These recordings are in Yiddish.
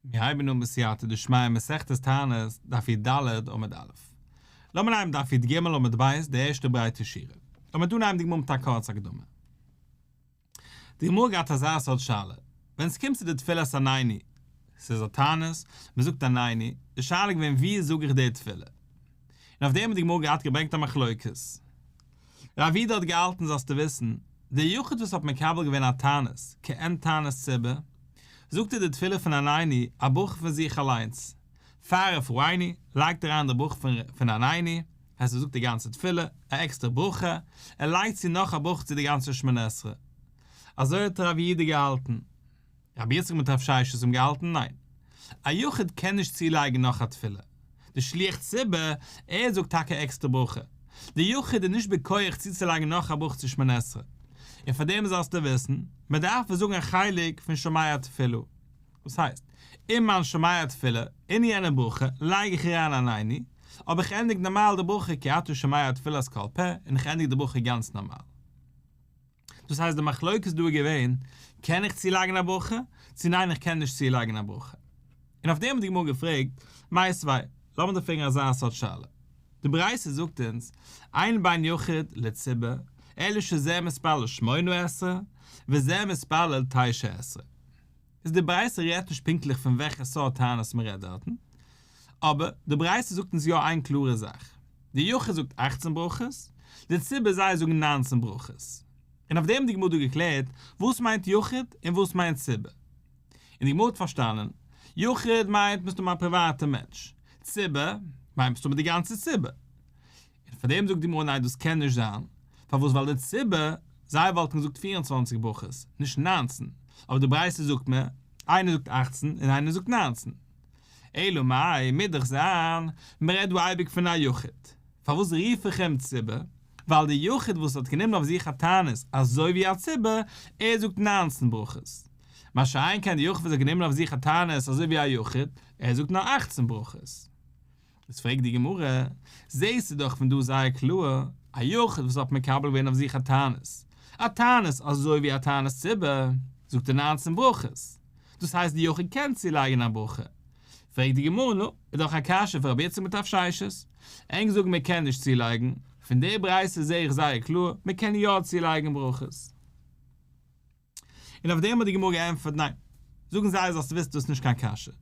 מיר הייבן אן בסייעתא דשמיא מסכת תענית, דף י"ד עמוד א'. לאמיר אנהייבן דף י"ג עמוד ב', די ערשטע ברייטע שורה. לאמיר דא אנהייבן די גמרא מיט א קורצע הקדמה. די גמרא געהאט אזא סארט שאלה, ווען ס'קומט צו די תפילת עננו, ס'איז א תענית, מ'זאגט עננו, די שאלה איז געווען ווי זאג איך די תפילה? און אויף דעם האט די גמרא געהאט געברענגט א מחלוקת. רב יהודה האט געהאלטן זאלסטו וויסן, דער יחיד וואס האט מקבל געווען א תענית, כעין תענית ציבור, זאגט ער די תפילה פון עננו, א ברכה פון זיך אליינס, פאר רפאנו, לייגט ער אריין די ברכה פון עננו, הייסט ער זאגט די גאנצע תפילה, א עקסטערע ברכה, ער לייגט צו נאך א ברכה צו די גאנצע שמונה עשרה. אזוי האט רב יהודה געהאלטן. רבי יצחק מיט רב ששת האבן געהאלטן ניין. א יחיד קען נישט צולייגן נאך א תפילה. די שליח ציבור, ער זאגט טאקע עקסטער ברכה. די יחיד איז נישט בכח צוצולייגן נאך א ברכה צו שמונה עשרה. און פאר דעם זאלסטו וויסן, מען דארף עס זאגן א חלק פון שומע תפילה. וואס הייסט, אין מיין שומע תפילה, אין יענע ברכה, לייג איך אריין עננו, אבער איך ענדיג נארמאל די ברכה כי אתה שומע תפילת כל פה, און איך ענדיג די ברכה גאנץ נארמאל. דאס הייסט די מחלוקת דא איז געווען, קען איך צולייגן א ברכה, צו ניין איך קען נישט צולייגן א ברכה. און אויף דעם האט די גמרא געפרעגט, מיתיבי, לאמיר דיר פרעגן אזא סארט שאלה. די ברייתא זאגט אונז, אין בין יחיד לציבור, אלא שזה מתפלל שמונה עשרה, וזה מתפלל תשע עשרה. איז די ברייתא רעדט נישט פונקטליך פון וועלכע סארט תענית מען רעדט דארטן, אבער די ברייתא זאגט אונז יא איין קלארע זאך, די יחיד זאגט אכצן ברכות, די ציבור זיי זאגן ניינצן ברכות. און אויף דעם האט די גמרא דא געקלערט וואס מיינט יחיד און וואס מיינט ציבור. און די גמרא האט פארשטאנען, יחיד מיינט מסתמא א פריוואטע מענטש, ציבור מיינט מסתמא די גאנצע ציבור. און פאר דעם זאגט די גמרא ניין דאס קען נישט זיין, פארוואס ווייל די ציבור זיי וואלטן געזאגט 24 ברכות, נישט 19, אבער די ברייתא זאגט מיר, איינער זאגט 18 און איינער זאגט 19. אלא מאי, מוז דאך זיין, מען רעדט דא אייביג פון א יחיד. פארוואס רוף איך אים ציבור? ווייל די יחיד וואס האט גענומען אויף זיך א תענית אזוי ווי א ציבור, ער זאגט 19 ברכות. מה שאין כן די יחיד וואס האט גענומען אויף זיך א תענית אזוי ווי א יחיד, ער זאגט נאר 18 ברכות. איז פרעגט די גמרא, זעהסטו דאך פון דא זייער קלאר, א יחיד וואס האט מקבל געווען אויף זיך א תענית, א תענית אזוי ווי א תענית ציבור, זאגט ער ניינצן ברכות, דאס הייסט די יחיד קען צולייגן א ברכה. פרעגט די גמרא, נו, איז דאך א קשיא פון רבי יצחק מיט רב ששת, ענק זאגן מען קען נישט צולייגן, פון די ברייתא זעה איך זייער קלאר, מען קען יא צולייגן ברכות. און אויף דעם האט די גמרא געענטפערט ניין, זאגן זיי זאלסט וויסן דאס איז נישט קיין קשיא.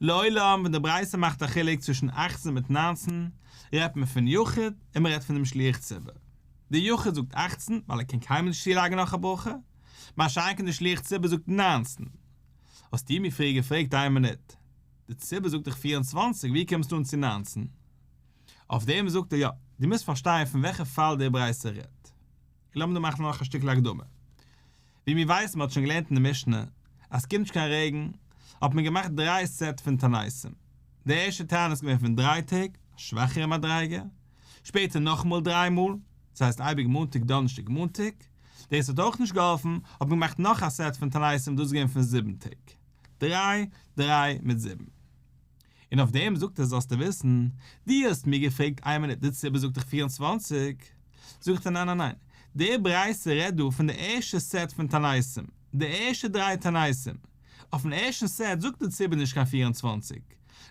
לעולם ווען די ברייתא מאכט א חילוק צווישן אכצן מיט ניינצן, רעדט מען פון יחיד און מען רעדט פון דעם שליח ציבור. דער יחיד זאגט אכצן ווייל ער קען קיינמאל נישט צולייגן נאך א ברכה, מה שאין כן דער שליח ציבור זאגט ניינצן. האסטו מיר פריער געפרעגט איין מינוט, די ציבור זאגט דאך 24 ווי קומסטו אן צו ניינצן? אויף דעם זאגט ער יא, דו מוזט פארשטיין פון וועלכע פאל די ברייתא רעדט. און לאמיר דא מאכן נאך א שטיקל הקדמה. ווי מיר ווייסן, מ'האט שוין געלערנט אין די משנה, אז ס'קומט נישט קיין רעגן, האט מען געמאכט דריי סעט פון תעניתים. די ערשטע תענית איז געווען פון דריי טעג, א שוואכערע מדריגה, שפעטער נאכאמאל דריי מאל, דאס הייסט אייביג מאנטאג דאנערשטאג מאנטאג, דאס האט אויך נישט געהאלפן, האט מען געמאכט נאך א סעט פון תעניתים דאס איז געווען פון זיבן טעג. דריי, דריי מיט זיבן. און אויף דעם זאגט ער זאלסטו וויסן, דו האסט מיר געפרעגט איין מינוט די ציבור זאגט דאך 24, זאגט ער ניין ניין ניין, די ברייתא רעדט דא פון די ערשטע סעט פון תעניתים, די ערשטע דריי תעניתים, אויפן ערשטן סעט זאגט די ציבור נישט קיין 24,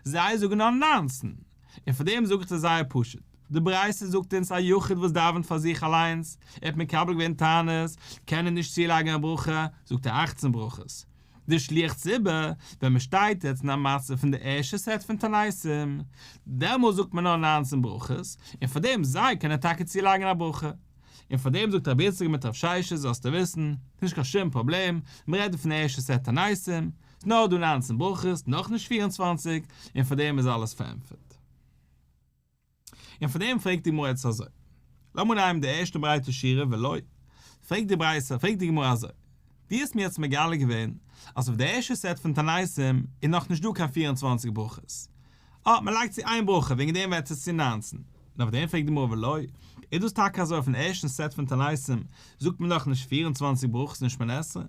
זיי זאגן נאר 19, און פאר דעם זאגט ער זייער פשוט, די ברייתא זאגט אונז א יחיד וואס דאווענט פאר זיך אליינס, ער האט מקבל געווען תענית, קען ער נישט צולייגן א ברכה, זאגט ער 18 ברכות. די שליח ציבור, ווען מען שטייט יעצט אין א מצב פון די ערשטע סעט פון תעניתים, דעמאלס זאגט מען נאר 19 ברכות, און פאר דעם זיי קענען טאקע צולייגן א ברכה. און פאר דעם זאגט רבי יצחק מיט רב ששת זאלסטו וויסן, ס'נישט קיין שום פראבלעם, מען רעדט דא פון די ערשטע סעט תעניתים, ס'איז נאר דא 19 ברכות, נאכנישט 24, און פאר דעם איז אלעס פארענטפערט. און פאר דעם פרעגט די גמרא יעצט אזוי, לאמיר נעמען די ערשטע ברייטע שורה ולא, פרעגט די ברייתא, פרעגט די גמרא אזוי, דו האסט מיר יעצט מגלה געווען אז אויף די ערשטע סעט פון תעניתים איז נאך נישט דא קיין 24 ברכות, אה, מען לייגט צו איין ברכה, וועגן דעם ווערט עס צו 19, און אויף דעם פרעגט די גמרא ולא, איז דאס טאקע אזוי אויפן ערשטן סעט פון תעניתים זאגט מען נאך נישט 24 ברכות אין שמונה עשרה?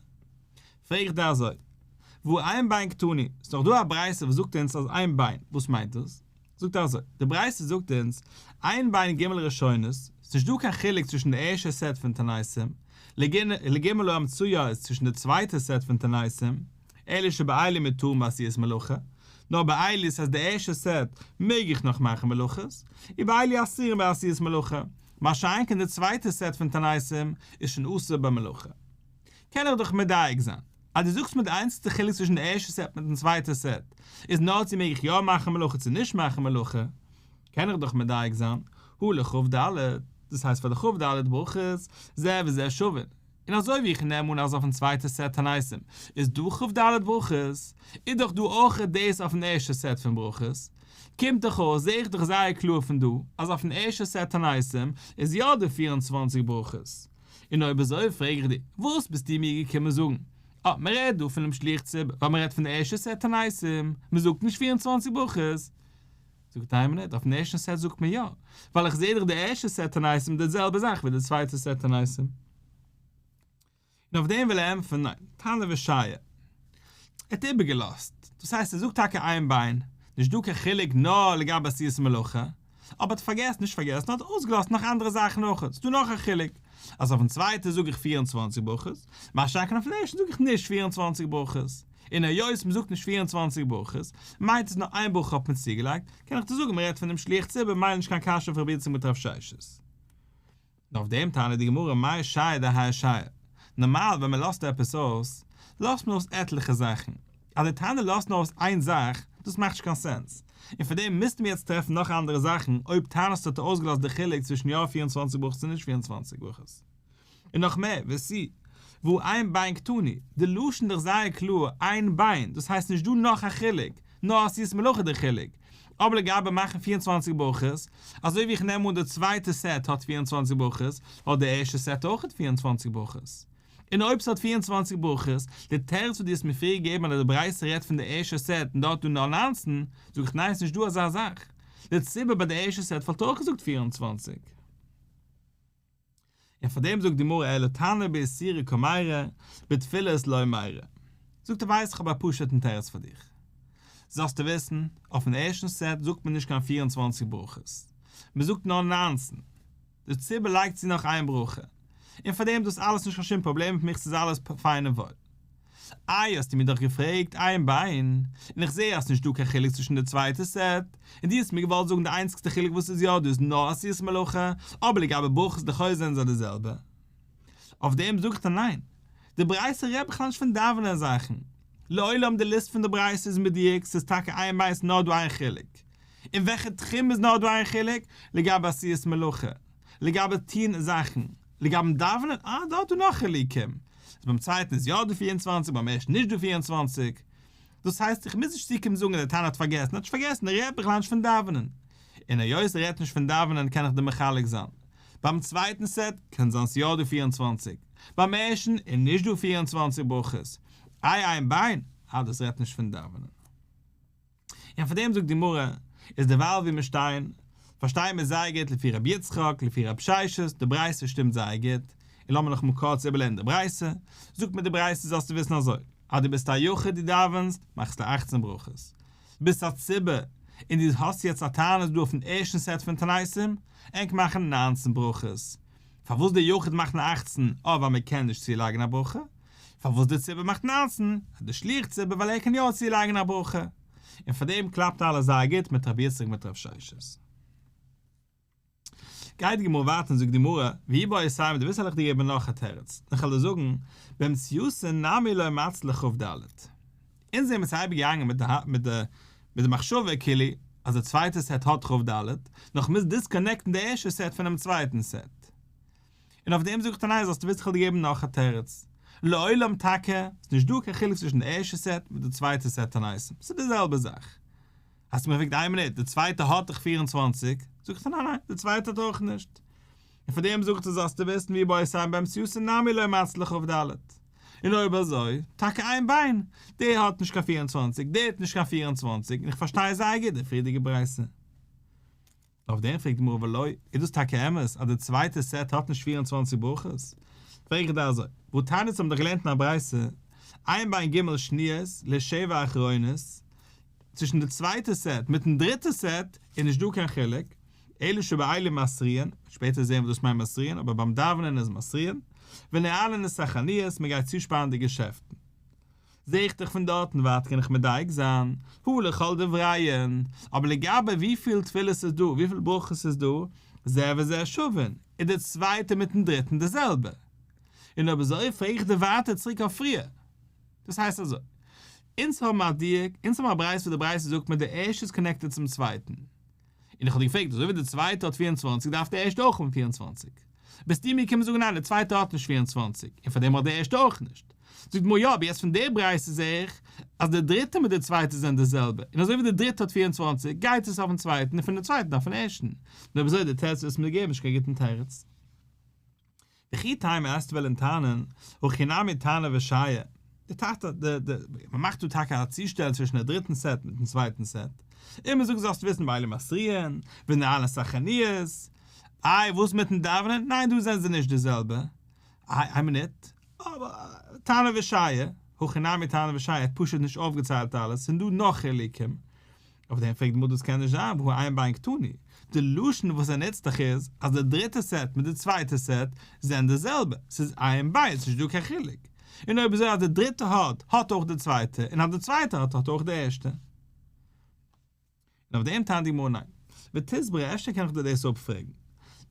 פרעג איך דיר אזוי, והא אין בין קתני, ס'איז דאך דא א ברייתא וואס זאגט אונז אז אין בין, וואס מיינט דאס? זאגט ער אזוי, די ברייתא זאגט אונז, אין בין ג' ראשונות, ס'נישט דא קיין חילוק צווישן די ערשטע סעט פון תעניתים, לג' האמצעיות צווישן די צווייטע סעט פון תעניתים, אלא שבאלו מותרין בעשיית מלאכה, נאר באלו ס'הייסט די ערשטע סעט מעג איך נאך מאכן מלאכות, ובאלו אסורין בעשיית מלאכה, מה שאין כן די צווייטע סעט פון תעניתים איז שוין אסור במלאכה. קען איך דאך מדייק זיין אז דו זאגסט מיר די איינציגסטע חילוק צווישן די ערשטע סעט מיטן צווייטע סעט איז נאר צו מעג איך יא מאכן מלאכה צו נישט מאכן מלאכה, קען איך דאך מדייק זיין הא לכ"ד, דאס הייסט פאר די כ"ד ברכות, זה וזה שווין, און אזוי ווי איך נעם אן אז אויפן צווייטע סעט תעניתים איז דא כ"ד ברכות, איז דאך דא אויך דאס אויפן ערשטע סעט פון ברכות, קומט דאך אויס זעה איך דאך זייער קלאר פון דא אז אויפן ערשטע סעט תעניתים איז יא דא 24 ברכות. און אויב אזוי פרעג איך דיר, וואס ביסטו מיר געקומען זאגן? אה, מען רעדט דא פונעם שליח ציבור, ווייל מען רעדט פון די ערשטע סעט תעניתים, מען זאגט נישט 24 ברכות. זאגט איין מינוט, אויפן ערשטן סעט זאגט מען יא, ווייל איך זעה דאך די ערשטע סעט תעניתים די זעלבע זאך ווי די צווייטע סעט תעניתים. און אויף דעם וויל ער ענטפערן, ניין, תנא ושייר. ער האט איבערגעלאזט, דאס הייסט ער זאגט טאקע אין בין, נישט דא קיין חילוק נאר לגבי עשיית מלאכה, אבער האט פארגעסן, נישט פארגעסן, האט אויסגעלאזט נאך אנדערע זאכן אויך, ס'דא נאך א חילוק, אז אויפן צווייטע זאג איך 24 ברכות, מה שאין כן אויפן ערשטן זאג איך נישט 24 ברכות, און היות מ'זאגט נישט 24 ברכות, מיינט עס נאר איין ברכה האט מען צוגעלייגט, קען איך דיר זאגן מ'רעדט פונעם שליח ציבור ממילא נישט קיין קשיא אויף רבי יצחק מיט רב ששת. און אויף דעם טענה'ט די גמרא מאי שייר דהאי שייר, נארמאל ווען מען לאזט עפעס אויס, לאזט מען אויס עטליכע זאכן, אז די תנא לאזט נאר אויס איין זאך, דאס מאכט נישט קיין סענס, און פאר דעם מוזטו מיר יעצט טרעפן נאך אנדערע זאכן אויב טענה'סטו האט ער אויסגעלאזט די חילוק צווישן יא 24 ברכות און נישט 24 ברכות. און נאך מער, ותו, והא אין בין קתני, די לשון איז דאך זייער קלאר, אין בין, דאס הייסט נישט דא נאך א חילוק, נאר עשיית מלאכה די חילוק, אבער לגבי מאכן 24 ברכות, אזוי ווי איך נעם אן די צווייטע סעט האט 24 ברכות, האט די ערשטע סעט אויך 24 ברכות. און אויב ס'האט 24 ברכות, די תירוץ וואס דו האסט מיר פריער געגעבן אז די ברייתא רעדט פון די ערשטע סעט און דארט דא נאר 19, זאג איך ניין ס'נישט דא אזא זאך. די ציבור ביי די ערשטע סעט וואלט אויך געזאגט 24. און פאר דעם זאגט די גמרא אלא תנא באיסורי קא מיירי, בתפילות לא מיירי. זאגט ער ווייסט איך האב א פשוט'ן תירוץ פאר דיך. זאלסטו וויסן, אויפן ערשטן סעט זאגט מען נישט קיין 24 ברכות. מען זאגט נאר 19. די ציבור לייגט צו נאך איין ברכה. און פאר דעם איז דאס אלעס נישט קיין שום פראבלעם מיט מיך ס'איז אלעס פיין און וואויל. איי האסטו מיר דאך געפרעגט אין בין, און איך זעה אז ס'נישט דא קיין חילוק צווישן די צווייטע סעט, און דו האסט מיר געוואלט זאגן די איינציגסטע חילוק וואס איז יא דא איז נאר עשיית מלאכה, אבער לגבי ברכות לכאו' זענען זיי די זעלבע. אויף דעם זאגט ער ניין, די ברייתא רעדט בכלל נישט פון דאווענען זאכן. לעולם די ליסט פון די ברייתא איז מדויק, ס'איז טאקע אין בין ס'איז נאר דא איין חילוק. אין וועלכע תחום איז נאר דא איין חילוק? לגבי עשיית מלאכה. לגבי טוהן זאכן. לגבי דאווענען? אה דארט איז דא נאך חילוקים. אז ביים צווייטן איז יא דא 24 ביים ערשטן נישט דא 24. דאס הייסט איך מוז נישט צוקומען זאגן אז דער תנא האט פארגעסן, ער האט נישט פארגעסן, ער רעדט בכלל נישט פון דאווענען. און היות ער רעדט נישט פון דאווענען קען איך דיר מחלק זיין. ביים צווייטן סעט קען זיין ס'יא דא 24, ביים ערשטן איז נישט דא 24 ברכות. איי אין בין? אה דאס רעדט נישט פון דאווענען. און פאר דעם זאגט די גמרא, איז דערווייל ווי מיר שטייען, פארשטייען מיר זייער גוט לפי רבי יצחק, לפי רב ששת, די ברייתא שטימט זייער גוט, און לאמיר נאכאמאל קורץ איבערלערנען די ברייתא, זאגט מיר די ברייתא זאלסטו וויסן אזוי, אז דו ביסט א יחיד דו דאווענסט, מאכסטו אכצן ברכות, ביסט א ציבור, און דו האסט יעצט א תענית דא אויפן ערשטן סעט פון תעניתים, ענק מאכן ניינצן ברכות, פארוואס דער יחיד מאכט נאר אכצן, אה ווייל מען קען נישט צולייגן א ברכה, פארוואס דער ציבור מאכט 19? דער שליח ציבור ווייל ער קען יא צולייגן א ברכה. און פאר דעם קלאפט אלעס זייער גוט מיט רבי יצחק מיט רב ששת. גייט די גמרא ווייטער און זאגט די גמרא, ואיבעית אימא דו ווילסט וועל איך דיר געבן נאך א תירוץ, און כ'וועל דיר זאגן, באמצעייתא נמי לא מצלי כ"ד. אונז זעמיר סייווי געגאנגען מיט די מיט די מיט די מחשבה כאילו אז די צווייטע סעט האט כ"ד, נאר כ'מוז דיסקאנעקטן די ערשטע סעט פונעם צווייטן סעט. און אויף דעם זאגט ער ניין זאלסטו וויסן כ'וועל דיר געבן נאך א תירוץ, לעולם טאקע איז נישט דא קיין חילוק צווישן די ערשטע סעט מיט די צווייטע סעט תעניתים, ס'איז די זעלבע זאך. האסט מיר געפרעגט איין מינוט, די צווייטע האט דאך 24, זאגט ער ניין ניין, די צווייטע האט אויך נישט. און פאר דעם זאגט ער זאלסטו וויסן ואיבעית אימא באמצעייתא נמי לא מצלי כ"ד. און אויב אזוי, טאקע אין בין, דער האט נישט קיין 24, דער האט נישט קיין 24, און איך פארשטיי זייער גוט די פריערדיגע ברייתא. אויף דעם פרעגט די גמרא ולא, איז דאס טאקע אמת אז די צווייטע סעט האט נישט 24 ברכות? פרעג איך דיר אזוי, והתניא האבן דאך געלערנט אין א ברייתא, אין בין ג' שניות לשבע אחרונות, צווישן די צווייטע סעט מיטן דריטע סעט איז נישט דא קיין חילוק, אלא שבאלו מתריעין, שפעטער זעהן וואס דאס מיינט מתריעין, אבער ביים דאווענען איז מתריעין, ונועלין את החנויות, מען גייט צושפארן די געשעפטן. זע איך דאך פון דארטן ווייטער קען איך מדייק זיין, הא לכל דבריהן, אבער לגבי וויפיל תפילות ס'איז דא, וויפיל ברכות ס'איז דא, זה וזה שווין, איז די צווייטע מיטן דריטן די זעלבע. און אויב אזוי פרעג איך דיר ווייטער צוריק אויף פריער. דאס הייסט אזוי, אונז האבן א דיוק, אונז האבן א ברייתא וואס די ברייתא זאגט מיר די ערשטע איז connected צום צווייטן. און איך האב דיר געפרעגט, אזוי ווי די צווייטע האט 24 דארף די ערשטע אויך האבן 24. ביסטו מיר געקומען זאגן ניין די צווייטע האט נישט 24, און פאר דעם האט די ערשטע אויך נישט. זאגט די גמרא יא, אבער יעצט פון די ברייתא זע איך אז די דריטע מיט די צווייטע זענען די זעלבע, און אזוי ווי די דריטע האט 24 גייט עס אויפן צווייטן און פון די צווייטן אויפן ערשטן. נו אויב אזוי די תירוץ וואס מיר געבן נישט קיין גוטן תירוץ. וכי תימא וועסטו וועלן טענה'ן, הכי נמי תנא ושייר, די טאטע, די, די, מען מאכט דא טאקע א צושטעל צווישן די דריטן סעט מיטן צווייטן סעט, און מען זאגט זאלסט וויסן באלו מתריעין, ונועלין את החנויות, איי וואס מיטן דאווענען, ניין דא זענען זיי נישט די זעלבע, איי איין מינוט, אבער תנא ושייר, הכי נמי תנא ושייר, ער האט פשוט נישט אויפגעציילט אלעס, ס'זענען דא נאך חילוקים, אויף דעם פרעגט די גמרא דאס קען נישט זיין והא אין בין קתני, די לשון וואס ער נוצט דאך איז אז די דריטע סעט מיט די צווייטע סעט זענען די זעלבע, ס'איז איין בין, ס'נישט דא קיין חילוק, און אויב אזוי אז די דריטע האט, האט אויך די צווייטע, און אז די צווייטע האט, האט אויך די ערשטע. און אויף דעם טענה'ט די גמרא ניין. ותסברא אפשר קען איך דיר דאס אפפרעגן.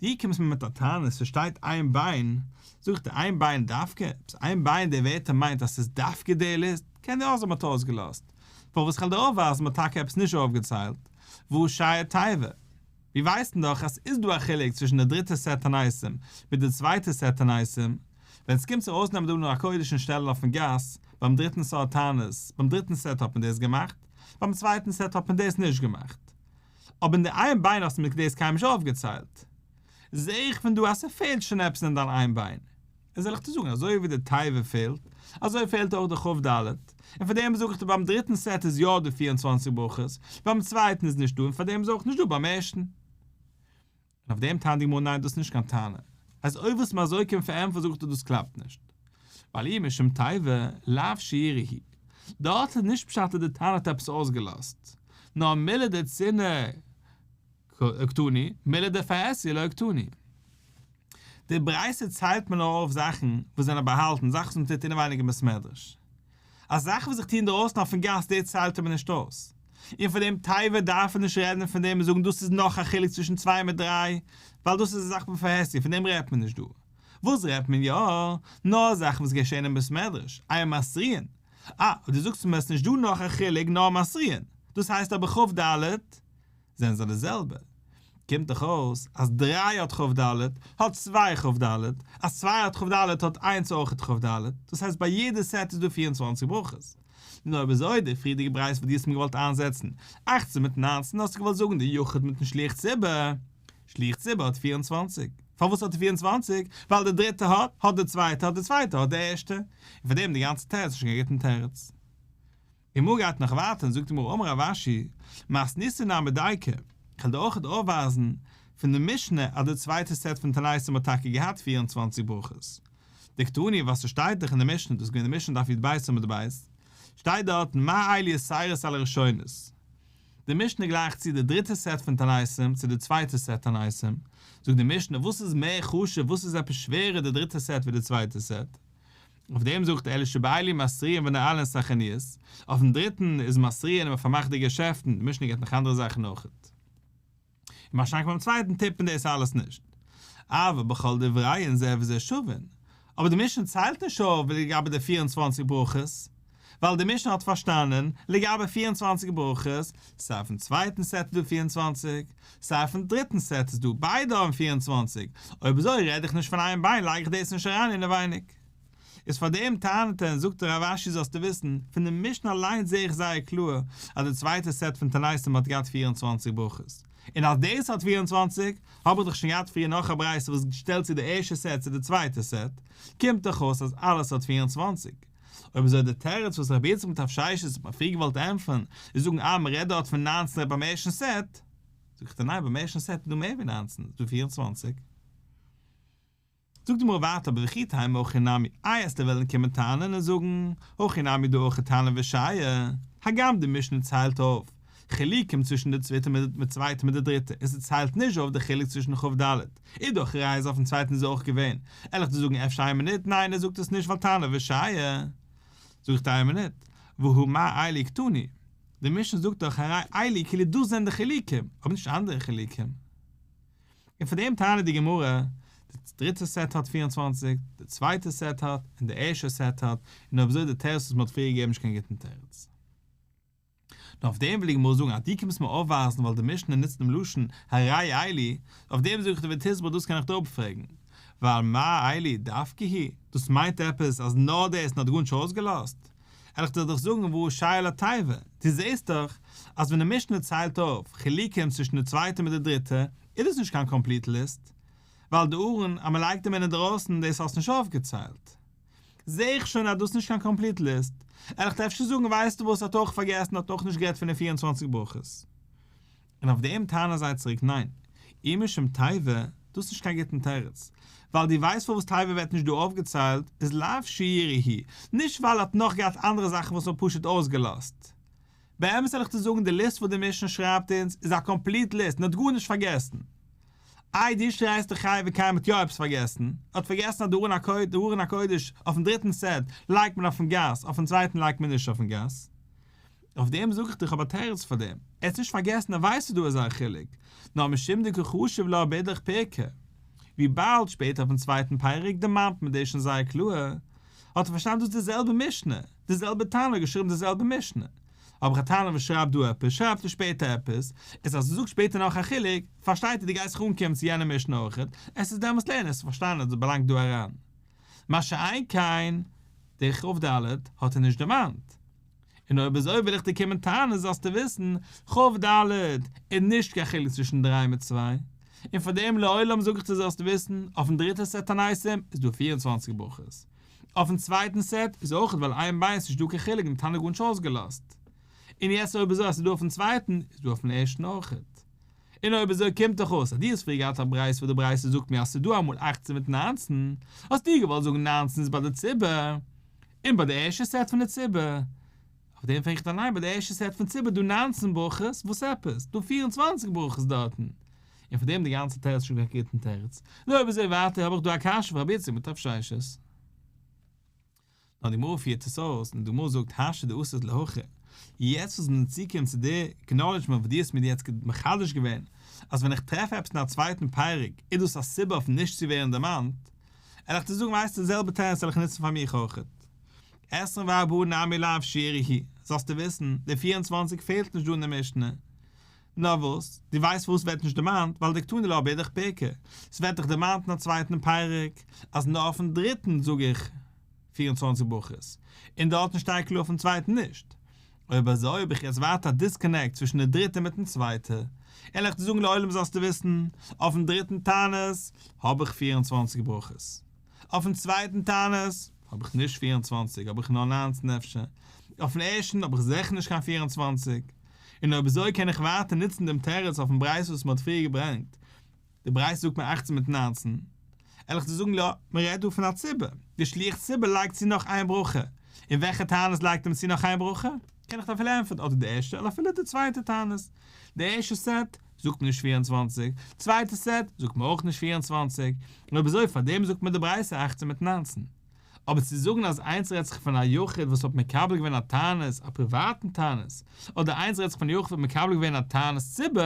דו קומסט מיר מיט א טענה ס'שטייט אין בין, זאג איך דיר אין בין דווקא? עפעס אין בין די ווערטער מיינט אז ס'איז דווקא די ליסט? קען דיר אויך זיין מ'האט אויסגעלאזט. פארוואס כ'וועל דיר אויפווייזן מ'האט טאקע עפעס נישט אויפגעציילט, והא שייר תיבה. מיר ווייסן דאך אז ס'איז דא א חילוק צווישן די דריטע סעט תעניתים מיט די צווייטע סעט תעניתים, ווען ס'קומט צו ארויסנעמען די ארון הקודש און שטעלן אויפן גאס, ביים דריטן סארט תענית, ביים דריטן סעט האט מען דאס געמאכט, ביים צווייטן סעט האט מען דאס נישט געמאכט. אבער אין די אין בין האסטו מיר דאס קיינמאל נישט אויפגעציילט. זע איך פון דא אז ס'פעלט שוין עפעס אין דיין אין בין. און זאל איך דיר זאגן, אזוי ווי די תיבה פעלט, אזוי פעלט אויך די כ"ד, און פאר דעם זאג איך דיר ביים דריטן סעט איז יא דא 24 ברכות, ביים צווייטן איז נישט דא און פאר דעם איז אויך נישט דא ביים ערשטן. און אויף דעם טענה'ט די גמרא ניין דאס איז נישט קיין טענה, אז אויב וואס מען אזוי קומט פארענטפערן זאג איך דיר דאס קלאפט נישט, ווייל אי משום תיבה לאו שיורא הוא, דארט איז נישט פשט אז די תנא האט עפעס אויסגעלאזט, נאר מילי דצנעא קתני, מילי דפרהסיא לא קתני. די ברייתא ציילט מיר נאר אויף זאכן וואס זענען באהאלטן, זאכן וואס מען טוט אינעווייניג אין בית מדרש. א זאך וואס איך טו אינדערויסן אויפן גאס די ציילט ער מיר נישט אויס. און פאר דעם תיבה דארף ער נישט רעדן פון דעם און זאגן דאס איז נאך א חילוק צווישן צוויי מיט דריי, ווייל דאס איז א זאך בפרהסיא, פון דעם רעדט מען נישט דא. וואס רעדט מען יא? נאר זאכן וואס געשען אין בית מדרש, אין מתריעין. אה, אבער דו זאגסט מיר עס איז נישט דא נאך א חילוק נאר מתריעין. דאס הייסט אבער כ"ד זענען זיי די זעלבע. קומט דאך אויס אז דריי האט כ"ד האט צוויי כ"ד, אז צוויי האט כ"ד האט איינס אויך כ"ד, דאס הייסט ביי יעדע סעט איז דא 24 ברכות. נו אויב אזוי די פריערדיגע ברייתא וואס דו האסט מיר געוואלט איינזעצן אכצן מיט ניינצן האסטו געוואלט זאגן די יחיד מיטן שליח ציבור, שליח ציבור האט 24, פארוואס האט ער 24? ווייל די דריטע האט, האט די צווייטע, האט די צווייטע האט די ערשטע, און פאר דעם די גאנצע תירוץ איז נישט קיין גוטן תירוץ. די גמרא גייט נאך ווייטער און זאגט די גמרא אמר רב אשי, מתניתין נמי דיקא, כ'וועל דיר אויכעט אויפווייזן פון די משנה אז די צווייטע סעט פון תעניתים האט טאקע געהאט 24 ברכות. דקתני וואס ס'שטייט דאך אין די משנה, דאס איז געווען די משנה דף י"ב עמוד ב', שטייט דארטן מה אלו יתירות על הראשונות. די משנה גלייכט צו די דריטע סעט פון תעניתים צו די צווייטע סעט תעניתים, זאגט די משנה וואס איז מער חשוב וואס איז עפעס שווערער די דריטע סעט ווי די צווייטע סעט? אויף דעם זאגט אלא שבאלו מתריעין ונועלין את החנויות, אויפן דריטן איז מתריעין און מען פארמאכט די געשעפטן, די משנה געבט נאך אנדערע זאכן אויכעט. און מה שאין כן ביים צווייטן טוט מען דאס אלעס נישט. אבל בכל דבריהן זה וזה שווין. אבער די משנה ציילט נישט אויף לגבי די 24 ברכות, ווייל די משנה האט פארשטאנען, לגבי 24 ברכות, סיי אויפן צווייטן סעט איז דא 24, סיי אויפן דריטן סעט איז דא, ביידע האבן 24, אויב אזוי רעד איך נישט פון אין בין לייג איך דאס נישט אריין אינעווייניג. איז פאר דעם טענה'ט ער און זאגט רב אשי זאלסטו וויסן, פון די משנה אליינס זעה איך זייער קלאר אז די צווייטע סעט פון תעניתים האט געהאט 24 ברכות, און אז דאס האט 24, האב איך דאך שוין געהאט פריער נאך א ברייתא וואס שטעלט צו די ערשטע סעט צו די צווייטע סעט, קומט דאך אויס אז אלעס האט 24. אויב אזוי די תירוץ וואס רבי יצחק בן רב ששת האט מיר פריער געוואלט ענטפערן איז זאגן אה מען רעדט דארט פון 19 ביים ערשטן סעט, זאג איך דיר ניין ביים ערשטן סעט איז דא מער ווי 19, איז דא 24. זאגט די גמרא ווייטער אבער וכי תימא הכי נמי, איי עסטו וועלן קומען טענה'ן און זאגן, הכי נמי דא אויך תנא ושייר, הגם די משנה ציילט אויף חילוקים צווישן די צוויטע מיט צווייטע מיט די דריטע און ס'ציילט נישט אויף די חילוק צווישן כ"ד, איז דאך ראיה אז אויפן צווייטן איז אויך געווען, על איך דיר זאגן אפשר איין מינוט, ניין ער זאגט עס נישט ווייל תנא ושייר. זאג איך דיר איין מינוט. והא מה אלו קתני, די משנה זאגט דאך הרי אלו כאילו דאס זענען די חילוקים, אבער נישט אנדערע חילוקים. און פאר דעם טענה'ט די גמרא, די דריטע סעט האט 24, די צווייטע סעט האט, און די ערשטע סעט האט, און אויב אזוי די תירוץ וואס מ'האט פריער געגעבן נישט קיין גוטן תירוץ. נאר אויף דעם וויל די גמרא זאגן אז דו קומסט מיר אויפווייזן ווייל די משנה נוצט דעם לשון הרי אלו, אויף דעם זאג איך דיר ותסברא דאס קען איך דיר אפפרעגן, ווייל מה אלו דווקא הוא, דאס מיינט עפעס אז נאר דאס און האט גארנישט אויסגעלאזט? וועל איך דיר דאך זאגן והא שייר לתיבה, דו זעסט דאך אז ווען די משנה ציילט אויף חילוקים צווישן די צווייטע מיט די דריטע איז דאס נישט קיין complete list, ווייל די ארון אז מען לייגט אים אין אינדרויסן דאס האסט נישט אויפגעציילט. זע איך שוין אז דאס איז נישט קיין complete list. וועל איך דיר אפשר זאגן ווייסטו וואס האט אויך פארגעסן האט אויך נישט גערעדט פון די 24 ברכות. און אויף דעם טענה'ן זיי צוריק ניין, אי משום תיבה, דאס איז נישט קיין גוטן תירוץ, ווייל דו ווייסט פארוואס תיבה ווערט נישט דא אויפגעציילט, איז לאו שיורא הוא, נישט ווייל ער האט נאך געהאט אנדערע זאכן וואס מ'האט פשוט אויסגעלאזט. באמת זאל איך דיר זאגן די list וואס די משנה שרייבט אונז איז א complete list און האט גארנישט פארגעסן. איי דו שרייסט דאך חי וקיים האט יא עפעס פארגעסן, ער האט פארגעסן אז די ארון הקודש אויפן דריטן סעט לייגט מען אויפן גאס, אויפן צווייטן לייגט מען נישט אויפן גאס. אויף דעם זאג איך דיר כ'האב א תירוץ פאר דעם, ער האט נישט פארגעסן ער ווייסט ס'איז דא אזא חילוק, נאר משום דקא חשיב לה באידך פירקא, וויבאלד שפעטער אויפן צווייטן פרק דערמאנט מען דאס שוין זייער קלאר, האט ער פארשטאנען דאס איז די זעלבע משנה, די זעלבע תנא האט געשריבן די זעלבע משנה. אבער א תנא וואס שרייבט דא עפעס שרייבט ער שפעטער עפעס, איז אז ער זאגט שפעטער נאך א חילוק, פארשטייט ער דו גייסט זיך אנקומען צו יענע משנה אויכעט, עס איז דעמאלטס לערנען עס צו פארשטיין אז דאס באלאנגט דא אריין. מה שאין כן, די כ"ד האט ער נישט דערמאנט. און אויב אזוי וויל איך דיר קומען טענה'ן זאלסטו וויסן, כ"ד איז נישט קיין חילוק צווישן דריי מיט צוויי, און פאר דעם לעולם זאג איך דיר זאלסטו וויסן, אויפן דריטע סעט תעניתים איז דא 24 ברכות. אויפן צווייטן סעט איז אויך ווייל איין ביין ס'נישט דא קיין חילוק און תנא גארנישט אויסגעלאזט. און יעצט אויב אזוי אז ס'איז דא אויפן צווייטן איז דא אויפן ערשטן אויכעט. און אויב אזוי קומט דאך אויס אז דו האסט פריער געהאט א ברייתא וואס די ברייתא זאגט מיר אז ס'איז דא אמאל 18 מיט 19, האסטו געוואלט זאגן 19 איז ביי די ציבור, און ביי די ערשטע סעט פון די ציבור. אויף דעם פרעג איך דיר ניין ביי די ערשטע סעט פון ציבור דא 19 ברכות, וואס עפעס? דא 24 ברכות דארטן. און פאר דעם די גאנצע תירוץ שוין קיין גוטן תירוץ. נו אויב אזוי ווייטער האב איך דא א קשיא פאר רבי יצחק מיט רב ששת. נאר די גמרא פירט עס אויס און די גמרא זאגט השתא דאתית להכי, יעצט וואס מען צוקומט צו די acknowledgement וואס דו האסט מיר יעצט מחדש געווען, אז ווען איך טרעף עפעס אין א צווייטן פרק איז דאס א סיבה אויף נישט צו ווערן דערמאנט, וועל איך דיר זאגן ווייסטו די זעלבע תירוץ וועל איך נוצן פאר מיך אויכעט. 24 נמי לאו שיורא הוא, זאלסטו וויסן, די 24 פעלט נישט דא אין די משנה. נאר וואס, דו ווייסט פארוואס ס'ווערט נישט דערמאנט? ווייל דקתני לה באידך פירקא, ס'ווערט דאך דערמאנט אין א צווייטן פרק, אז נאר אויפן דריטן זאג איך 24 ברכות, און דארטן שטייט קלאר אויפן צווייטן נישט. אויב אזוי האב איך יעצט ווייטער א disconnect צווישן די דריטע מיטן צווייטע. וועל איך דיר זאגן לעולם זאלסטו וויסן, אויפן דריטן תענית האב איך 24 ברכות. אויפן צווייטן תענית האב איך נישט 24, האב איך נאר 19 אפשר. אויפן ערשטן האב איך זיכער נישט קיין 24. און אויב אזוי קען איך ווייטער נוצן דעם תירוץ אויפן ברייתא וואס מ'האט פריער געברענגט. די ברייתא זאגט מיר 18 מיט 19. וועל איך דיר זאגן לא, מ'רעדט דא פון א ציבור. די שליח ציבור לייגט צו נאך איין ברכה. אין וועלכע תענית לייגט מען צו נאך איין ברכה? קען איך דיר אפילו ענטפערן אדער די ערשטע אדער אפילו די צווייטע תענית. די ערשטע סעט זאגט מען נישט 24, צווייטע סעט זאגט מען אויך נישט 24, און אויב אזוי פארדעם זאגט מען די ברייתא 18 מיט 19. אבער צו זאגן אז איינס רעדט זיך פון א יחיד וואס האט מקבל געווען א תענית, א פריוואטן תענית, אדער איינס רעדט זיך פון א יחיד וואס האט מקבל געווען א תענית ציבור,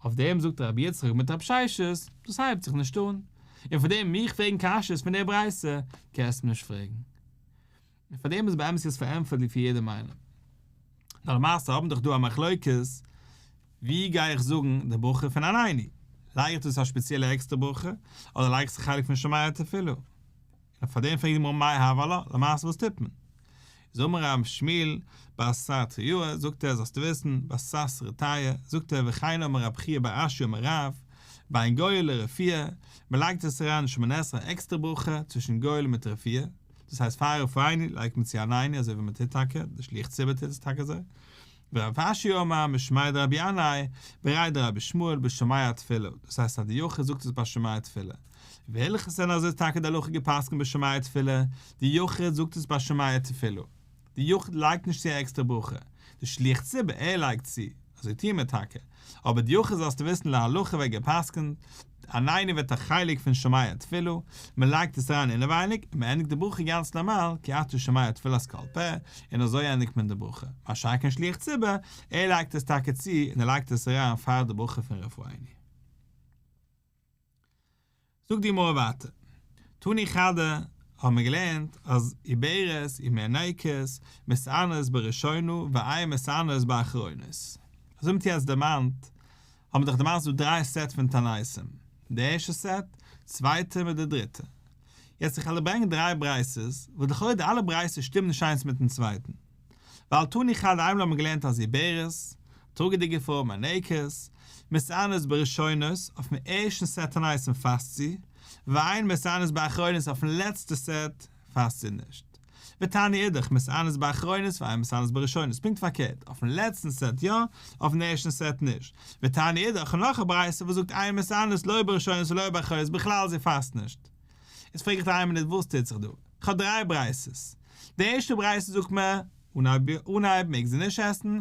אויף דעם זאגט רבי יצחק מיט רב ששת, דאס הייבט זיך נישט אן. און פאר דעם מיך פרעגן קשיות פון דער ברייתא, קענסט מיר נישט פרעגן. און פאר דעם איז באמת יעצט פארענטפערט פאר יעדעם איינעם. נאר למעשה האבן דאך דא א מחלוקת, ווי גיי איך זאגן די ברכה פון עננו? לייג איך דאס א שפעציעלע עקסטערע ברכה, אדער לייג איך עס א חלק פון שומע תפילה? און פאר דעם פרעגט די גמרא מאי הוי עלה, למעשה וואס טוט מען? איז אמר רב שמואל בר סתריאה, זאגט ער זאלסטו וויסן, בר סתרתיא, זאגט ער וכן אמר רב חייא בר אשי אמר רב, בין גואל לרפואה, מען לייגט עס אריין אין שמונה עשרה עקסטערע ברכה צווישן גואל מיט רפואה, דאס הייסט פאר רפאנו לייגט מען צו עננו אזוי ווי מען טוט טאקע, די שליח ציבור טוט עס טאקע אזוי. ורב אשי אמר משמיה דרבי ינאי, בריה דרבי ישמעאל בשומע תפילה, דאס הייסט אז די יחיד זאגט עס ביי שומע תפילה. והלכתא און אזוי איז טאקע די הלכה געפסקנט בשומע תפילה, די יחיד זאגט עס ביי שומע תפילה. די יחיד לייגט נישט צו א עקסטערע ברכה, די שליח ציבור ער לייגט צו. אזוי טוען מיר טאקע, אבער די יחיד זאלסטו וויסן להלכה ווערט גע'פסק'נט, עננו ווערט א חלק פון שומע תפילה, מען לייגט עס אריין אינעווייניג, און מען ענדיגט די ברכה גאנץ נארמאל, כי אתה שומע תפילת כל פה, און אזוי ענדיגט מען די ברכה, מה שאין כן שליח ציבור, ער לייגט עס טאקע צו און ער לייגט עס אריין פאר די ברכה פון רפאנו. זאגט די גמרא ווייטער, תני חדא, האבן מיר געלערנט אז עוברת ומינקת מתענות בראשונה ואין מתענות באחרונות. אזוי מ'האט יעצט דערמאנט, האבן מיר דאך דערמאנט ס'דא דריי סעט פון תעניתים, די ערשטע סעט, צווייטע מיט די דריטע. יעצט איך וועל ברענגען דריי ברייתות, וואס לכאורה די אלע ברייתות שטימען נישט איינס מיטן צווייטן. ווייל תני חדא איינמאל האט מען געלערנט אז עוברת, טראגעדיגע פרוי מינקת, מתענות בראשונות, אויפן ערשטן סעט תעניתים פאסט זי, ואין מתענות באחרונות אויפן לעצטע סעט פאסט זי נישט. ותניא אידך, מתענות באחרונות ואין מתענות בראשונות, פונקט פארקערט, אויפן לעצטן סעט יא, אויפן ערשטן סעט נישט. ותניא אידך, און נאך א ברייתא וואס זאגט אין מתענות לא בראשונות ולא באחרונות בכלל זי פאסט נישט. איז פרעג איך דיר איין מינוט וואס טוט זיך דא? כ'האב דריי ברייתות. די ערשטע ברייתא זאגט מיר, אנהייב מעג זי נישט עסן,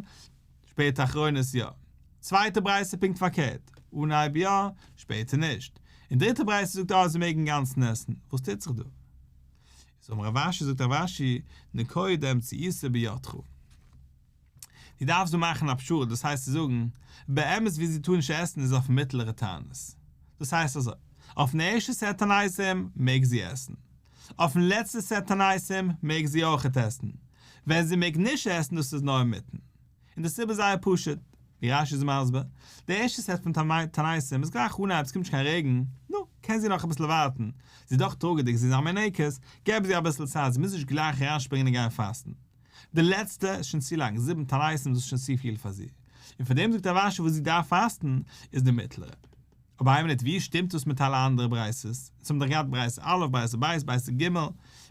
שפעטער אחרונות יא. צווייטע ברייתא פונקט פארקערט, אנהייב יא, שפעטער נישט. און דריטע ברייתא זאגט אה זי מעג אינגאנצן עסן. וואס טוט זיך דא? איז אמר רב אשי זאגט רב אשי, נקוד דאמצעיתא בידך. דו דארפסט דא מאכן א פשרה, דאס הייסט צו זאגן, באמת ווי זי טאר נישט עסן איז אויפן מיטלערע תענית. דאס הייסט אזוי, אויפן ערשטע סעט תעניתים מעג זי עסן. אויפן לעצטע סעט תעניתים מעג זי אויכעט עסן. ווען זי מעג נישט עסן דאס איז נאר אינמיטן. און די סיבה איז זייער פשוט, ווי רש"י איז מסביר, די ערשטע סעט פון תעניתים איז גלייך אנהייב ס'קומט נישט קיין רעגן, נו, קען זי נאך אביסל ווארטן, זי איז דאך טראגעדיג זי איז א מינקת, געב זי אביסל צייט זי מוז נישט גלייך אריינשפרינגען און גיין פאסטן. די לעצטע איז שוין צו לאנג, זיבן תעניתים דאס איז שוין צופיל פאר זי. און פאר דעם זאגט רב אשי וואס זי דארף פאסטן איז די מיטלערע. אבער איין מינוט ווי שטימט דאס מיט אלע אנדערע ברייתות? אונז האבן דאך געהאט ברייתא א', ברייתא ב', ברייתא ג',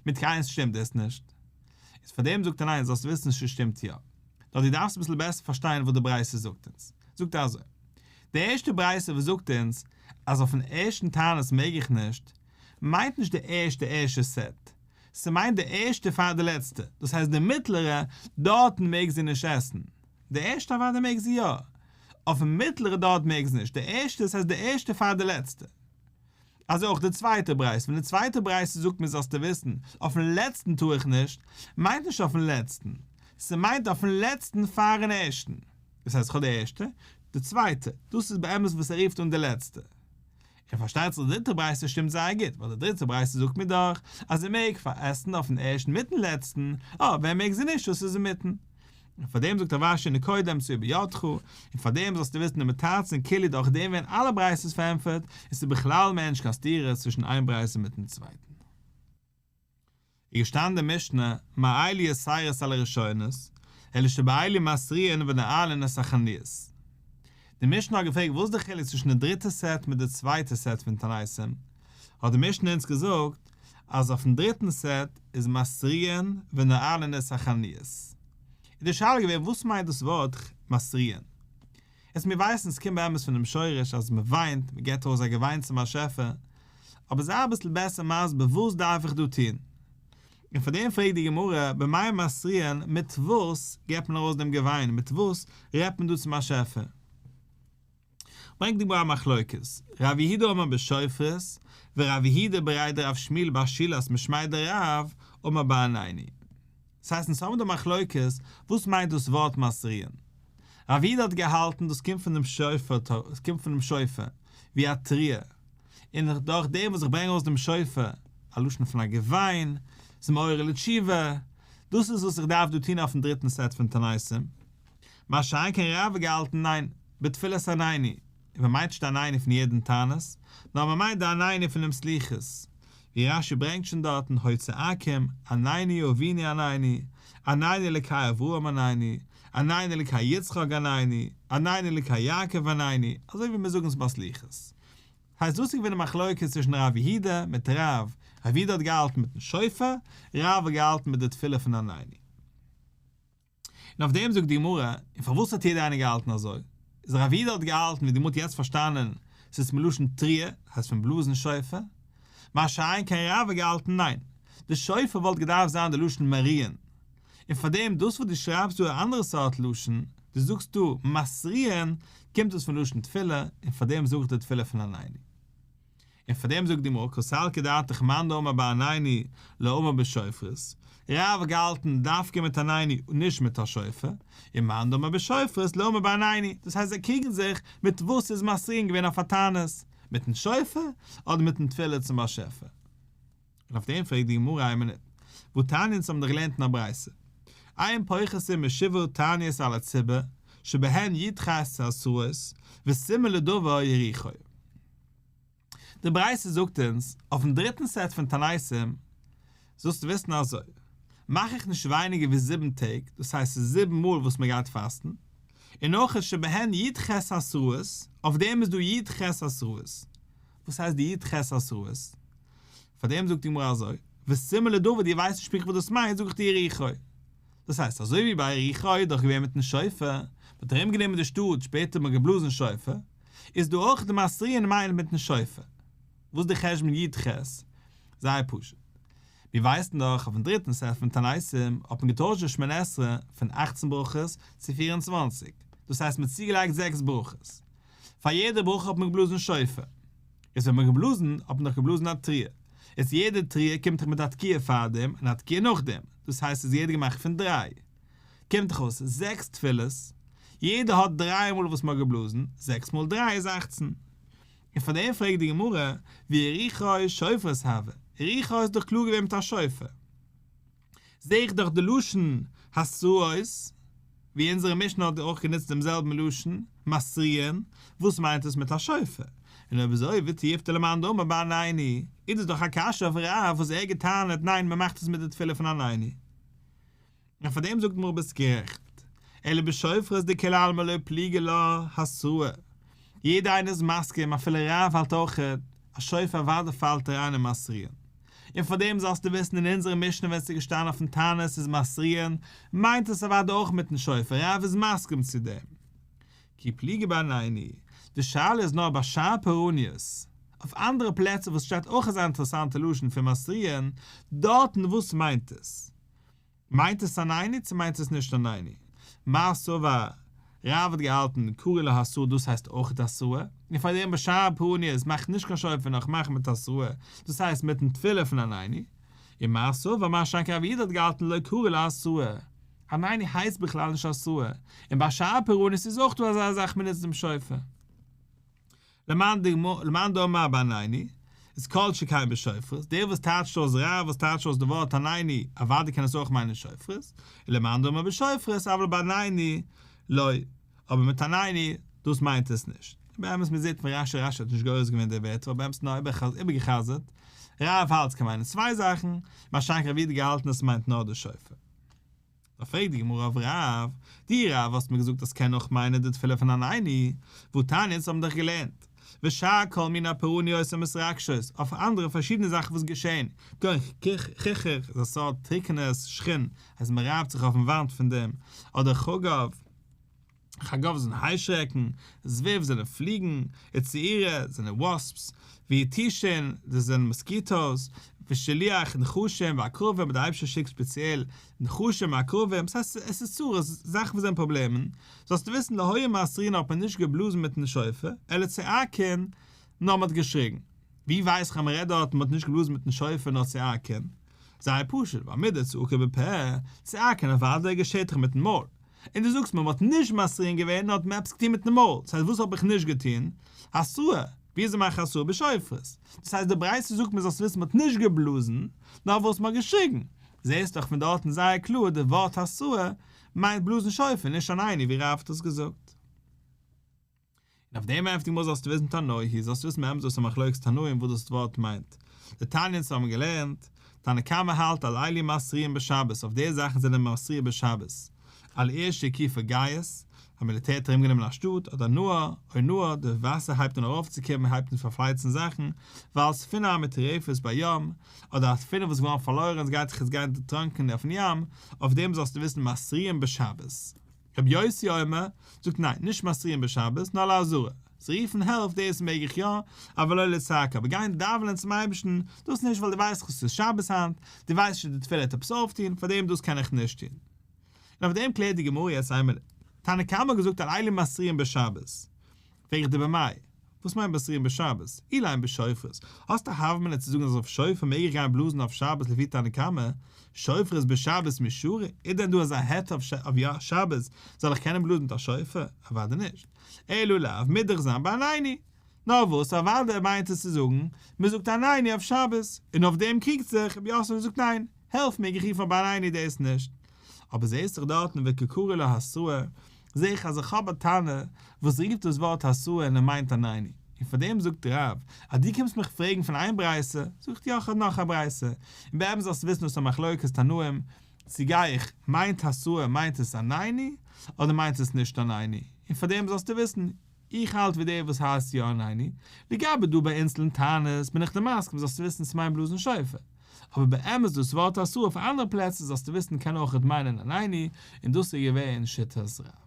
מיט קיין איינס שטימט דאס נישט. איז פאר דעם זאגט ער ניין זאלסט וויסן ס'שטימט יא. נאר דו דארפסט אביסל בעסער פארשטיין וואס די ברייתא זאגט אונז. זאגט ער אזוי. די ערשטע ברייתא וואס זאגט אונז אז אויפן ערשטן תענית מעג איך נישט, מיינט נישט די ערשטע ערשטע סעט. ס'מיינט די ערשטע פאר די לעצטע, דאס הייסט די מיטלערע, דארטן מעג זי נישט עסן. די ערשטע אוודאי מעג זי יא. אויפן מיטלערע דארט מעג זי נישט, די ערשטע, דאס הייסט די ערשטע פאר די לעצטע. אזוי אויך די צווייטע ברייתא, ווען די צווייטע ברייתא זאגט מיר זאלסטו וויסן, אויפן לעצטן טאר איך נישט, מיינט נישט אויפן לעצטן, ס'מיינט אויפן לעצטן פארן ערשטן. דאס הייסט כ'האב די ערשטע, די צווייטע, דאס איז באמת וואס ער רופט אן די לעצטע. און פארשטייט זיך די דריטע ברייתא שטימט זייער גוט, ווייל די דריטע ברייתא זאגט מיר דאך אז זי מעג עסן אויפן ערשטן מיטן לעצטן, אה, ווען מעג זי נישט, דאס איז אינמיטן. און פאר דעם זאגט רב אשי נקוד דאמצעי בידך, און פאר דעם זאלסטו וויסן דמתרצין כולהו דורך דעם ווערן אלע ברייתות פארענטפערט, און ס'איז בכלל מער נישט קיין סתירה צווישן איין ברייתא מיטן צווייטן. איז געשטאנען די משנה, מה אלו יתירות על הראשונות, אלא שבאלו מתריעין ונועלין את החנויות. די משנה האט געפרעגט וואס איז די חילוק צווישן די דריטע סעט מיט די צווייטע סעט פון תעניתים, האט די משנה אונז געזאגט אז אויפן דריטן סעט איז מתריעין ונועלין את החנויות. איז די שאלה געווען וואס מיינט דאס ווארט מתריעין? איז מיר ווייסן ס'קומט באמת פונעם שורש אז מ'וויינט, מ'געבט ארויס א געוויין צום באשעפער, אבער זיי אביסל בעסער מסביר וואס דארף איך דא טון? און פאר דעם פרעגט די גמרא במאי מתריעין מיט וואס געבט מען ארויס דעם געוויין, מיט וואס רעדט מען דא צום באשעפער? ברענגט די גמרא א מחלוקת, רב יהודה אמר בשופרות, ורב יהודה בריה דרב שמואל בר שילת משמיה דרב אמר בעננו. ס'הייסט אונז האבן דא מחלוקת וואס מיינט דאס ווארט מתריעין. רב יהודה האט געהאלטן דאס קומט פון דעם שופר, עס קומט פונעם שופר, ווי א תרועה, און דורך דעם וואס איך ברענג ארויס דעם שופר, א לשון פון א געוויין, ס'איז מעורר לתשובה, דאס איז וואס איך דארף דא טון אויפן דריטן סעט פון תעניתים. מה שאין כן רב האט געהאלטן ניין, בתפילת עננו, און מען מיינט נישט עננו פון יעדן תענית, נאר מען מיינט די עננו פונעם סליחות, ווי רש"י ברענגט שוין דארטן היו צועקים, עננו אבינו עננו, עננו אלקי אברהם עננו, עננו אלקי יצחק עננו, עננו אלקי יעקב עננו, אזוי ווי מיר זאגן עס ביי סליחות. הייסט דאס איז געווען די מחלוקת צווישן רב יהודה מיט רב, רב יהודה האט געהאלטן מיטן שופר, רב האט געהאלטן מיט די תפילה פון עננו. און אויף דעם זאגט די גמרא, און פארוואס האט יעדער איינער געהאלטן אזוי? איז רב יהודה האט געהאלטן ווי די גמרא האט יעצט פארשטאנען, ס'איז מלשון תרועה, הייסט פון בלאזן שופר, מה שאין כן רב האט געהאלטן ניין, די שופר וואלט געדארפט זיין די לשון מריעין, און פאר דעם דאס וואס דו שרייבסט דא א אנדערע סארט לשון, דו זאגסט דא מתריעין, קומט עס פון לשון תפילה, און פאר דעם זאג איך די תפילה פון עננו. און פאר דעם זאגט די גמרא קא סלקא דעתך מאן דאמר בעננו לא אמר בשופרות, רב האט געהאלטן דווקא מיט עננו און נישט מיט א שופר, און מאן דאמר בשופרות לא אמר בעננו, דאס הייסט זיי קריגן זיך מיט וואס איז מתריעין געווען אויף א תענית, מיטן שופר אדער מיטן תפילה צום באשעפער. און אויף דעם פרעגט די גמרא איין מינוט, והתניא אונז האבן דאך געלערנט אין א ברייתא, אין פוחתין משבעה תעניות על הציבור שבהן י"ח התרעות וסימן לדבר יריחו. די ברייתא זאגט אונז, אויפן דריטן סעט פון תעניתים זאלסטו וויסן אזוי, מאך איך נישט ווייניגער ווי זיבן טעג, דאס הייסט ס'איז זיבן מאל וואס מען גייט פאסטן, און נאך איז שבהן י"ח התרעות, אויף דעם איז דא י"ח התרעות. וואס הייסט די י"ח התרעות? פאר דעם זאגט די גמרא אזוי, וסימן לדבר דו ווייסט נישט פונקטליך וואס דאס מיינט זאג איך דיר יריחו. דאס הייסט אזוי ווי ביי יריחו איז דאך געווען מיטן שופר, מען האט ארום גענומען די שטאט שפעטער האט מען געבלאזן שופר, איז דא אויך די מתריעין מיינט מיטן שופר. וואס איז די חשבון י"ח? זייער פשוט. מיר ווייסן דאך אויפן דריטן סעט פון תעניתים האט מען געטוישט די שמונה עשרה פון אכצן ברכות צו 24, דאס הייסט מען האט צוגעלייגט זעקס ברכות. פאר יעדע ברכה האט מען געבלאזן שופר. איז ווען מען האט געבלאזן האט מען דאך געבלאזן א תרועה. איז יעדע תרועה קומט דאך מיט א תקיעה פארדעם און א תקיעה נאכדעם. דאס הייסט ס'איז יעדע געמאכט פון דריי. קומט דאך אויס זעקס תפילות. יעדע האט דריי מאל וואס מען האט געבלאזן, זעקס מאל דריי איז אכצן. און פאר דעם פרעגט די גמרא, ויריחו שופרות הוו, יריחו איז דאך קלאר געווען מיט א שופר. זעה איך דאך די לשון התרעות, ווי אונזערע משנה האט אויך גענוצט דעם זעלבן לשון, מתריעין, וואס מיינט עס מיט א שופר? און אויב אזוי ותיובתא למאן דאמר בעננו, איז דאס דאך א קשיא אויף רב וואס ער האט געטענה'ט ניין מען מאכט עס מיט די תפילה פון עננו. און פאר דעם זאגט די גמרא ביסט גערעכט, אלא בשופרות דכולי עלמא לא פליגי לה התרעה, יעדער איינער איז מסכים אפילו רב האלט אויכעט אז שופר אוודאי פאלט אריין אין מתריעין, און פאר דעם זאלסטו וויסן אין אונזערע משנה ווען ס'איז געשטאנען אויפן תענית איז מתריעין מיינט עס אוודאי אויך מיטן שופר רב איז מסכים צו דעם. כי פליגי בעננו, די שאלה איז נאר ביי שאר פורעניות, אויף אנדערע פלעצער וואס שטייט אויך אזא אינטערעסאנטע לשון פון מתריעין, דארטן וואס מיינט עס? מיינט עס עננו צו מיינט עס נישט עננו? מר סבר, רב האט געהאלטן קרי לה התרעה דאס הייסט אויכעט התרעה, און פאר דעם בשאר פורעניות מאכט נישט קיין שופר נאר כ'מאך מיט התרעה, דאס הייסט מיטן תפילה פון עננו, און מר סבר מה שאין כן רב יהודה האט געהאלטן לא קרי לה התרעה, עננו הייסט בכלל נישט התרעה, און ביי שאר פורעניות איז אויך דא אזא זאך מ'נוצט דעם שופר. למאן דאמר בעננו, איז כל שכן בשופרות, דער וואס טייטשט אויס רב וואס טייטשט אויס די ווארט עננו, אוודאי קען עס אויך מיינען שופרות, ולמאן דאמר בשופרות אבל בעננו לא, אבער מיט עננו, דאס מיינט עס נישט. באמת מען זעט פון רשי, רשי האט נישט גורס געווען די ווערטער, אבער באמת נאר איבערגע'חזר'ט, רב האלט ס'קען מיינען צוויי זאכן, מה שאין כן רב יהודה געהאלטן אז ס'מיינט נאר די שופר. דאָ פֿרעגט די גמרא אויף רב, דו רב האָסט מיר געזאָגט אַז ס'קען אויך מיינען די תפֿילה פֿון עננו, והתניא אונז האָבן דאָך געלערנט, ושאר כל מיני פּורעניות המתרגשות, אויף אַנדערע פֿאַרשידענע זאַכן וואָס געשען, כגון כיחור איז אַ סאָרט טריקענעס שחין, אַז מע רייבט זיך אויפֿן וואַנט פֿון דעם, אָדער חגב. חגב זענען היישרעקן, זבוב זענען פליגן, וצעירה זענען wasps, ויתושין דאס זענען mosquitoes, ושילוח נחשים ועקרבים דער אייבערשטער שיקט ספעציעל נחשים ועקרבים, ס'הייסט עס איז צרות, זאכן וואס זענען פראבלעמען, זאלסטו וויסן לא היו מתריעין האט מען נישט געבלאזן מיטן שופר, אלא צועקין, נאר מ'האט געשריגן. ווי ווייס איך אז מ'רעדט דארט מ'האט נישט געבלאזן מיטן שופר נאר צועקין? זייער פשוט, ווייל מדצעקה בפה, צועקין אוודאי געשעט דאך מיטן מויל. און דו זאגסט מיר מ'האט נישט מתריעין געווען נאר האט מען עפעס געטון מיטן מויל, דאס הייסט וואס האב איך נישט געטון? התרעה, וויאזוי מאך איך התרעה בשופרות? דאס הייסט די ברייתא זאגט מיר זאלסט וויסן מ'האט נישט געבלאזן, נאר וואס מ'האט געשריגן. זעסט דאך פון דארטן זייער קלאר די ווארט התרעה מיינט בלאזן שופר נישט עננו ווי רב האט עס געזאגט. און אויף דעם ענטפערט די גמרא זאלסטו וויסן תנאי היא, זאלסטו וויסן באמת דאס איז א מחלוקת תנאים וואס דאס ווארט מיינט. דתניא אונז האבן געלערנט, תנא קמא האלט על אלו מתריעין בשבת, אויף די זאכן זענען מיר מתריע בשבת, על עיר שהקיפה גייס, א מיליטער האט ארומגענומען א שטאט, אדער נהר, או נהר, די וואסער הייבט אן ארויפצוקומען, הייבט אן פארפלייצן זאכן, ועל ספינה המטורפת בים, אדער א ספינה וואס איז געווארן פארלוירן, עס גייט זיך יעצט גיין דערטראנקען אויפן ים, אויף דעם זאלסטו וויסן מתריעין בשבת. רבי יוסי אומר, זאגט ניין, נישט מתריעין בשבת, נאר לעזרה. צו רופן העלף דאס מעג איך יא, אבל לא לצעקה, אבער גיין דאווענען צום אייבערשטן, דאס נישט ווייל דו ווייסט דאך ס'איז שבת היינט, דו ווייסט נישט צו די תפילה וועט עפעס אויפטון, פארדעם דאס קען איך נישט טון. און אויף דעם קלערט די גמרא יעצט איין מינוט. תנא קמא האט געזאגט על אלו מתריעין בשבת. פרעג איך דיר במאי, וואס מיינט מתריעין בשבת? אילימא בשופרות. האסט א הוה אמינא צו זאגן אז אויף שופר מעג איך גיין בלאזן אויף שבת לפי תנא קמא? שופרות בשבת מי שרי? איז דען דא אזא היתר אויף שבת זאל איך קענען בלאזן מיט א שופר? אוודאי נישט. אלא לאו, מוז דאך זיין בעננו. נאר וואס אוודאי מיינט עס צו זאגן, מען זאגט עננו אויף שבת, און אויף דעם קריגט זיך רב יוסף און זאגט ניין, העלף מעג איך רופן בעננו דאס נישט. אבער זעהסט דאך דארטן וקא קרי לה התראה, זעה איך אז איך האב א תנא וואס רופט דאס ווארט התראה און ער מיינט עננו, און פאר דעם זאגט רב אז דו קומסט מיך פרעגן פון איין ברייתא, זאג איך דיר איך האב נאך א ברייתא, און באמת זאלסטו וויסן דאס איז א מחלוקת תנאים, צו גיי איך מיינט התראה מיינט עס עננו אדער מיינט עס נישט עננו, און פאר דעם זאלסטו וויסן איך האלט ווי דער וואס הייסט יא עננו, לגבי דא ביי אונז אין תענית בין איך דיר מסכים זאלסטו וויסן ס'מיינט בלאזן שופר, אבער באמת דאס ווארט התראה אויף אנדערע פלעצער זאלסטו וויסן קען אויכעט מיינען עננו, און דאס איז געווען שיטת רב.